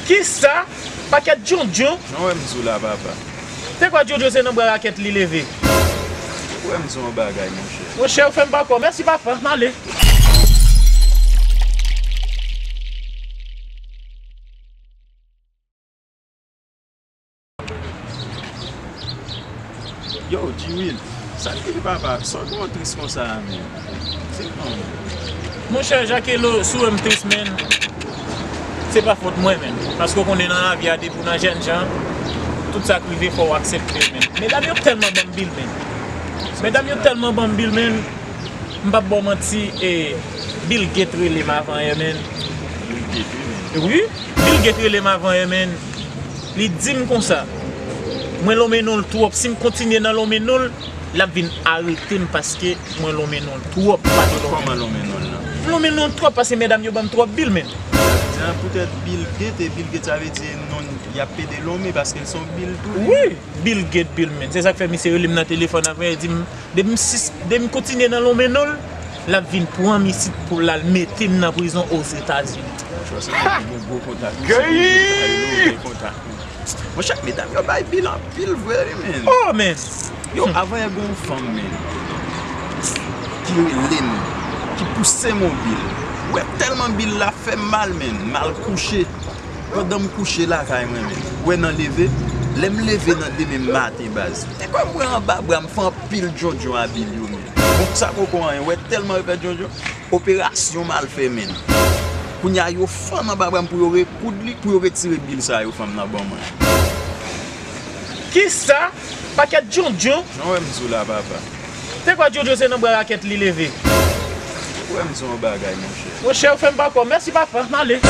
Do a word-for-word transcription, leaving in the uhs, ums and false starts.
Kisa? Pakèt djondjon. Jan w wè m di w la, papa. Te kwè djondjon se nan bra rakèt li leve. Ou wè m di w yon bagay, monchè. Monchè, ou fè m pa kwè. Mèsi, papa. M ale. Yo, G-Will, sa k rive papa? Sa w gen w tris konsa a, menm? Se kòman? Monchè, Jakelo, si w wè m tris, menm, se pa fòt mwen, menm. Paske w konnen nan lavi a, depi w nan jènjan, tout sa k rive, fò w aksepte l, menm. Medam yo tèlman ban m bil, menm. Medam yo tèlman ban m bil, menm. M p ap ba w manti, e, Bill Gates rele m avanyè, menm. Bill Gates, wi, menm. Wi, Bill Gates rele m avanyè, menm. Li di m konsa, mwen lonmen non l twòp. Si m kontinye nan lonmen non l, l ap vin arete m paske mwen lonmen non l twòp. Pa de lonmen. Kòman lonmen non l lan? M lonmen non l twòp paske medam yo ban m twòp bil, menm. Sa vle di a, poutèt Bill Gates, e Bill Gates, sa vle di non l, y ap pede lonmen paske l se yon bil tou. Wi, Bill Gates, Bill, menm. Se sa k fè misye rele m nan telefòn avanyè, li di m, depi m sis, depi m kontinye nan lonmen non l, l ap vin pran m isit pou l al mete m nan prizon Ozetazini. Monchè, se yon gwo kontak. Gay! Monchè, medam yo bay bil anpil vre, wi, menm. Oh, menm. Yo, avanyè gen yon fanm, menm, ki rele m, ki pouse m yon bil. Ou wè, tèlman bil la fè m mal, menm, m al kouche. Pandan m kouche lakay mwen, menm, ou wè nan leve, lè m leve nan demen maten, baz, te kwè m wè anba bra m fè anpil djondjon a bil yo, menm. Bon, sa poko anyen, ou wè, tèlman yo fè djondjon, operasyon m al fè, menm. Kounye a, yo fann anba bra m pou yo rekoud li, pou yo retire bil sa yo fanm nan ban mwen. Kisa? Pakèt djondjon. Jan w wè m di w la, papa. Te kwè djondjon se nan bra rakèt li leve. Ou wè m di w yon bagay, monchè. Monchè, ou fè m pa kwè. Mèsi, papa. M ale.